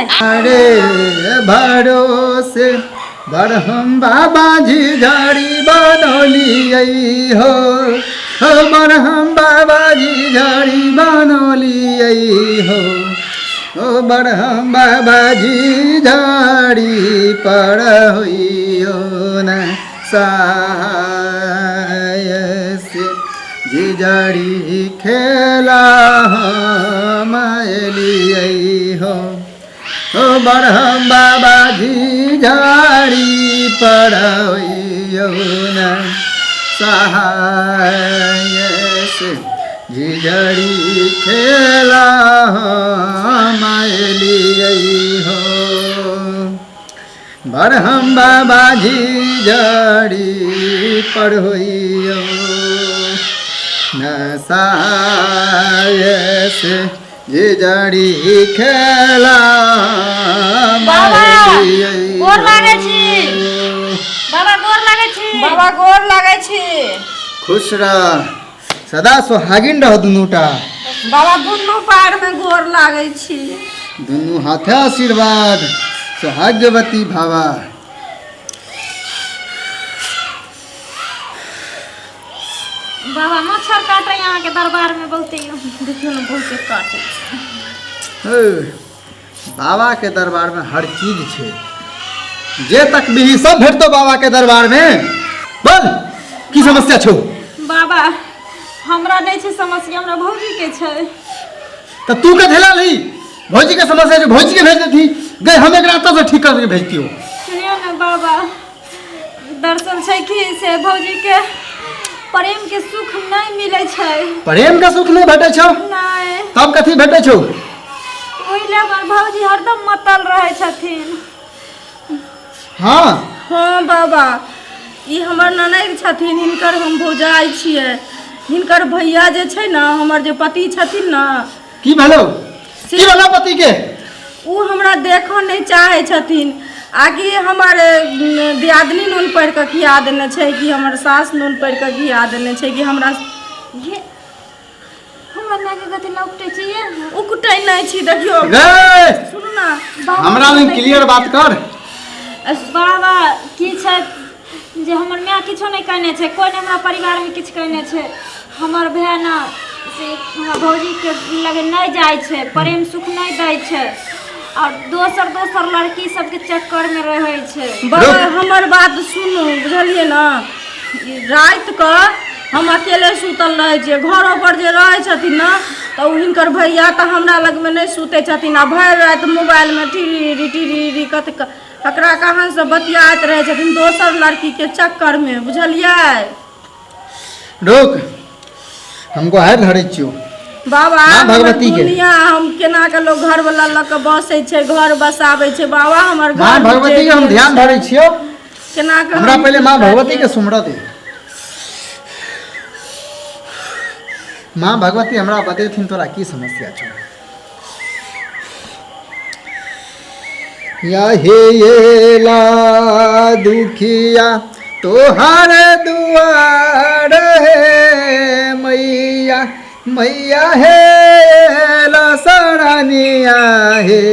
अरे भरोसे बरहम बाबा जी झाड़ी बनौलियै हो, हो बरहम बाबा जी झाड़ी बनौलियै हो, ओ बरहम बाबा जी झाड़ी पर होइयो न सहाय से झिझड़ी खेला हम एलियै हो, ओ बरहम बाबा झिझड़ी पर होइयो न सहाय से झिझड़ी खेला हम एलियै हो, बरहम बाबा झिझड़ी पर होइयो न सहाय से झिझड़ी खेला बाबा, एलियै गोर लागै छी। हो। बाबा गोर लागै छी। बाबा गोर लागै छी। खुश रह, सदा सोहागिन रह दुनूटा। बाबा दुनू पैर में गोर लागै छी। दुनू हाथे आशीर्वाद, सौभाग्यवती भावा। बाबा मच्छर काटे अहाँके दरबार में बहुते, देखियौ ने बहुते काटे छै। हे, बाबा के दरबार में हर चीज छै, जे तक भी सब भेटतो बाबा के दरबार में। बोल की समस्या छौ? बाबा हमरा नहि छै समस्या, हमरा भौजी के छै। तऽ तू के झेला ली? भौजी के समस्या छै, भौजी के भेज देती गए, हम एकरा एतऽ से ठीक करके भेजतियो। सुनियो ने बाबा, दरअसल छै कि से भौजी के प्रेम के सुख नहि मिलै छै। प्रेम के सुख नहि भेटै छौ? नहि। तब कथी भेटै छौ? ओहि लए हमर भौजी हरदम मतल रहै छथिन। हाँ। हाँ बाबा, ई हमर ननैद छथिन, हिनकर हम भौजाइ छियै। हिनकर भैया जे छै ने, हमर जे पति छथिन ने। की भेलो? की भेलो पति के? ओ हमरा देखऽ नहि चाहै छथिन। आकि हमर दियादनी नून पढ़ि कऽ खिया देने छै कि हमर सास नून पढ़ि कऽ खिया देने छै कि हमरा ये हमरा मायके कथी लए उकटै छी ये? उकटै नहि छी, देखियौ। गे सुनू ने हमरा लग क्लियर बात कर। बाबा की छै जे हमर माय किछो नहि कहने छै, कोइ नहि हमरा परिवारमे किछु कहने छै। हमर भाय ने से हमरा भौजीके लगे नहि जाइ छै, प्रेम सुख नहि दै छै आओर दोसर दोसर लड़की सबके चक्करमे रहै छै। बाबा हमर बात सुनू, बुझलियै ने? ई राति कऽ हम अकेले सुतल रहै छियै। घरो पर जे रहै छथिन ने तऽ ओ हिनकर भैया तऽ हमरा लगमे नहि सुतै छथिन आ भरि राति मोबाइलमे टिरी टिरी कत ककरा कहाँसँ बतियाइत रहै छथिन दोसर लड़कीके चक्करमे, बुझलियै? रुक, हमको हाथ धरै छियौ बाबा माँ हमर भगवती के। दुनिया हम केना के लोग घर वाला लऽ के बसै छै, घर बसाबै छै बाबा, हमर माँ घर भगवती के हम उजड़ि गेल ध्यान छै। धरै छियौ। केना के हमरा हम पहिले माँ भगवती के करलियै? सुमरऽ दे। माँ भगवती हमरा बतेथिन तोरा की समस्या छौ। या हे ये ला दुखिया तोहार दुआर हे मैया, मैया हे ला शरणिया हे,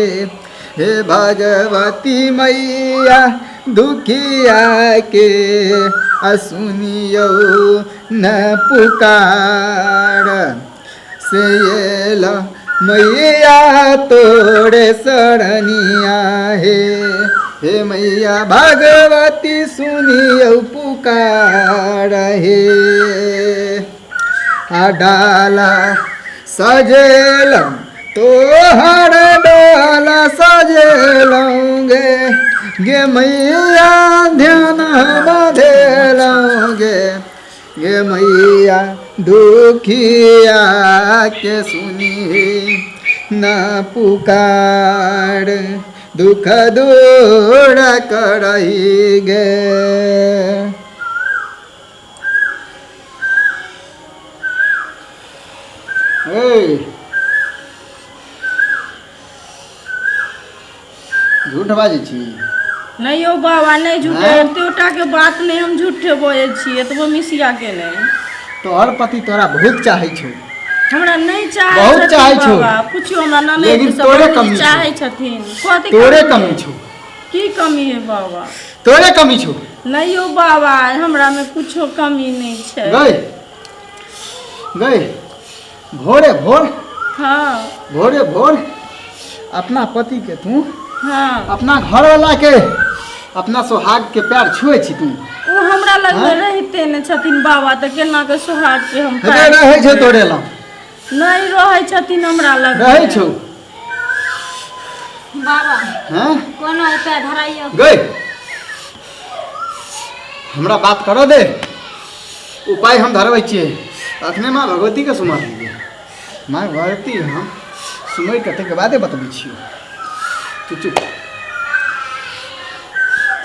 हे भगवती मैया दुखिया के असुनियौ न पुकार से एला मैया तोरे शरणिया हे, हे मैया भगवती सुनियौ पुकार हे। आ डाला सजेलौं तोहर डाला सजेलौं गे, गे मैया ध्यान हम धेलौं गे, गे मैया दुखिया के सुनी न पुकार दुख दूर करही गे। ए, झूठ बाजै छी? नहि यौ बाबा, नहि झूठे। हैं? एतेटा के बात नहि हम झूठे बजै छी, एतबो मिसिया के नहि। तोहर पति तोरा बहुत चाहै छौ। हमरा नहि चाहै बहुत छथिन चाहै छौ। बाबा पुछियौ हमरा ननैद लेकिन सब तोरे बहुत कमी छौ। चाहै छथिन कथी तोरे कमी कमी है? छौ की कमी है बाबा तोरे कमी छौ नहि यौ बाबा हमरा मे कुछो कमी नहि छै गई गई भोरे भोर हँ भोरे भोर अपना पति के तू हँ अपना घरवाला के अपना सोहाग के पैर छुए छी तू ओ हमरा लग मे रहिते नहि छथिन बाबा तऽ केना के सोहाग के हम रे पैर रहै छौ छुबै? तोरे लग नहि रहै छथिन हमरा लग रहै छौ बाबा हैं कोनो उपाय धराइयो गई हमरा बात करऽ दे उपाय हम धरबै छियै अखने माँ भगवतीके सुमर लियै माँ भगवती हम सुमरि कऽ ताहिके बादे बतबै छियौ तू चुप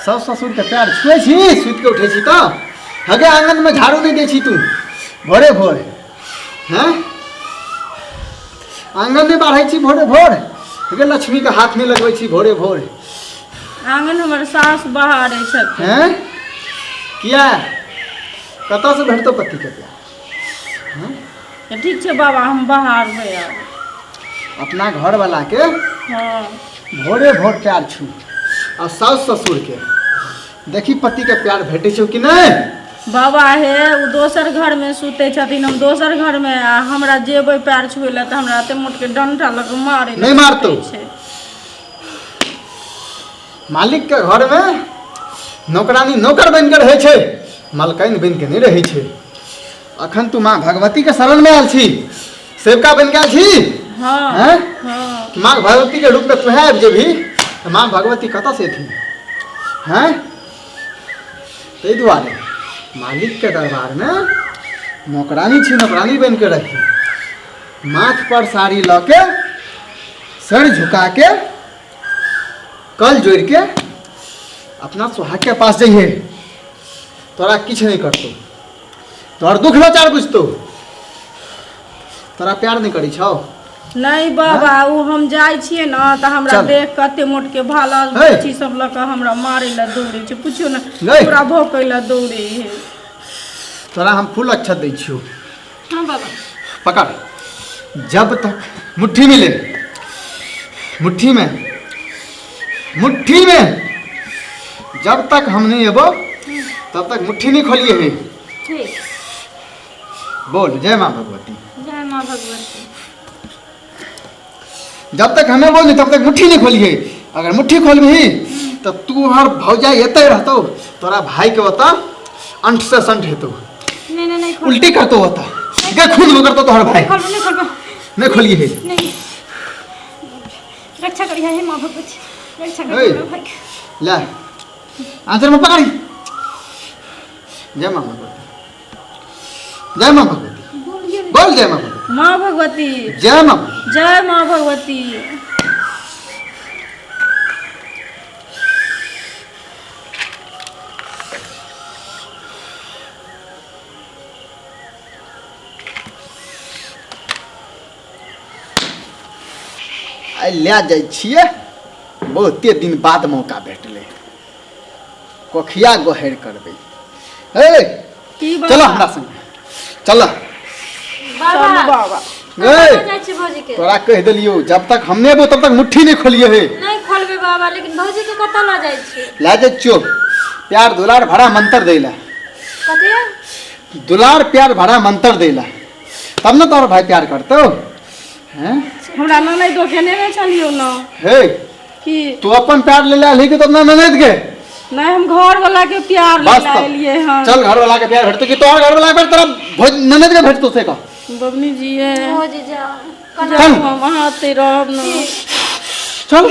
साउस ससुरके पैर छुए छी सुति कऽ उठै छी तऽ हगे आङ्गनमे झाड़ू नहि दै छी तू भोरे भोर हैं आङ्गन नहि बाढ़ै छी भोरे भोर हगे लक्ष्मीके हाथ नहि लगबै छी भोरे भोर आङ्गन हमर सास बहारै छथिन हैं किया कतऽसँ भेटतौ पतिके प्यार तऽ ठीक छै बाबा हम बहारबै आब अपना घरवलाके हँ भोरे भोर प्यार छू आ साउस ससुरके देखी पतिके प्यार भेटै छौ कि नहि बाबा हे ओ दोसर घरमे सुतै छथिन हम दोसर घरमे आ हमरा जेबै पैर छुए लए तऽ हमरा एते मोटके डंटा लऽ कऽ मारै लए नहि मारतौ। सुतै छै। मालिकके घरमे नौकरानी नौकर बनि कऽ रहै छै मालकाइन बनि कऽ नहि रहै छै अखन तू माँ भगवतीके शरणमे आयल छी सेवका बनि गेल छी हँ हैं? हँ माँ भगवतीके रूपमे तोहे आबि जेबही तऽ माँ भगवती कतऽसँ एथिन हैं ताहि दुआरे मालिकके दरबारमे नौकरानी छी नौकरानी बनि कऽ रही माथ पर साड़ी लऽ के सर झुका के कल जोड़ के अपना सुहाग के पास जइहे तोरा किछु नहि करतौ तोहर दुख लाचार बुझतौ तोरा प्यार नहि करै छौ नहि बाबा ओ हम जाइ छियै ने तऽ हमरा चल। देख कते मोटके भाला हे। चीज सब लऽ कऽ हमरा मारै लए दौड़ै छै पुछियौ ने नहि। पूरा भोकै लए दौड़ै है तोरा हम फूल अक्षत दै छियौ हाँ बाबा पकड़ जब तक मुट्ठी में ले मुट्ठी में मुट्ठी में जब तक हम नहीं एबो तब तक मुट्ठी नहीं खोलिए है ठीक बोल जय माँ भगवती जय माँ भगवती जब तक हमें बोल तब तक मुट्ठी नहीं खोलिए अगर मुट्ठी खोलबही तो तू हर भौजाई एते रहतो तोरा भाई के ओतऽ अंठ से संठ हेतो नहीं नहीं नहीं खोल उल्टी करतो ओतऽ गे खून करतो तोहर भाई खोल नहीं खोल नहीं खोलिए है नहीं रक्षा करिए हे माँ भगवती रक्षा ओए। करिए हमरा भाई के। ले आंचल में पकड़ी जय माँ भगवती जय माँ भगवती बोलिए नहीं। बोल जय माँ भगवती माँ भगवती जय माँ भगवती जय माँ भगवती आइ लए जाइ छियै बहुते दिन बाद मौका भेटलै कोखिया गोहर करबै हे की बाबा चलो हमरा संगे चल बाबा चलू बाबा गए कतऽ जाइ छी भौजी के तोरा कहि देलियौ जब तक हम नहि एबौ तब तक मुट्ठी नहि खोलिए हे नहीं खोलबे बाबा लेकिन भौजी के कतऽ लऽ जाइ छी लए जाइ छियौ प्यार दुलार भरा मंत्र दै लए कथी दुलार प्यार भरा मंत्र दै लए तब ने तोहर भाई प्यार करतौ हैं हमरा ननैदो केने ने छलियौ ने हे की तू अपन प्यार ले ले कि तो अपना ननद के नहीं हम घर वाला के प्यार ले बस तब। एलिए हन चल घर वाला के प्यार भेटतो कि तोहर घर वाला के प्यार तोरा ननद के भेटतो से कह बबनी जी है भौजी जाओ कना चल। हम अहाँ ओतै रहब ने चल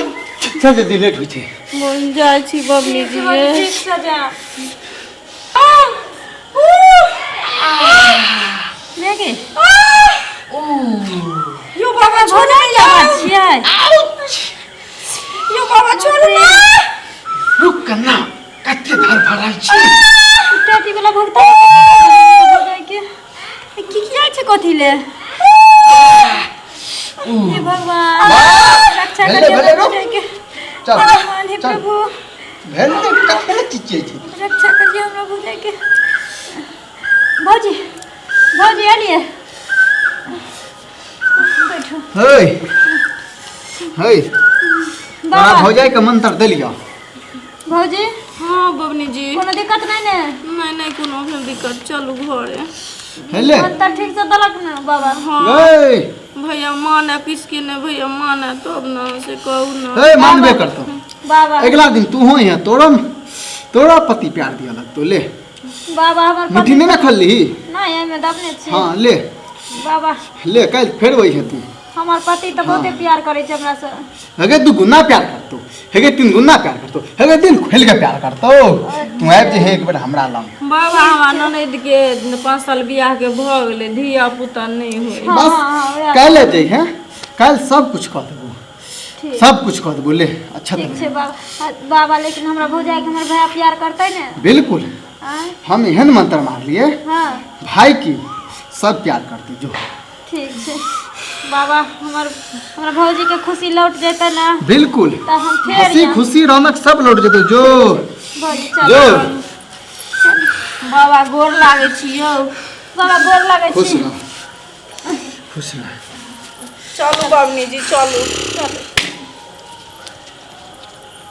चल जल्दी लेट होइ छै बन जाइ छी बबनी जी भौजी ठीक से जा लेके यो बाबा छोड़ू भौजी ना छियै यो बाबा छोड़ू ना रुक ना कते धड़फड़ाइ छी टाटी वाला भुगता के की किया छै कथी ले हे भगवान रक्षा भेलै, करियौ भेलै, रुक। भौजाई के चल भगवान हे चल प्रभु भेल ने कते चिचियै छी रक्षा करियौ हमरा भौजाई के भौजी भौजी एलियै हे हे, तोरा बाबा। भौजाई के मंत्र देलियो? भौजी। हँ बबनी जी। कोनो दिक्कत नहि ने? नहि नहि, कोनो भेल दिक्कत, चलू घरे। हे ले। मंत्र ठीक से देलक ने बाबा? हँ। हे। भैया माने किसके ने, भैया माने तब ने, से कहू ने। हे, मानबे करतो। बाबा। अगला दिन तू हो यहाँ, तोरा तोरा पति प्यार दिया लगतो, ले। बाबा, हमर मुट्ठी पति नहीं ना खोलली? नहि, एहिमे दबने छी। हाँ, ले। बाबा। ले, काल्हि फेर वही है तू। हमर पति तऽ बहुते प्यार करै छै हमरा से। हेगे दू गुना प्यार करतो, हेगे तीन गुना प्यार करतो, हेगे दिल खोल के प्यार करतो। तू आबि जे एक बेर हमरा लग। बाबा, हमरा ननैद के 5 साल बियाह के भऽ गेलै, धिया पुता नहि होइ। हँ, बस। हँ, वएह। काल्हि आबि जइहे, काल्हि सब कुछ कऽ देबो। ठीक। सब कुछ कऽ देबो, ले। अच्छा। ठीक तऽ छै बाबा। बाबा, लेकिन हमरा भौजाई के हमर भैया प्यार करतै ने? बिल्कुल। आँय? हम एहन मंत्र मारलिए भाई की सब प्यार करते जो। ठीक छै बाबा, हमर हमरा भौजी के खुशी लौट जेतै ने? बिल्कुल। तऽ हम फेर हंसी आयब। खुशी रौनक सब लौट जेतौ, जो। भौजी, चल। जो। बाबा, गोर लागै छी यौ। बाबा, गोर लागै खुश छी। रह, खुश रह। चलू बबनी जी, चलू। चलू।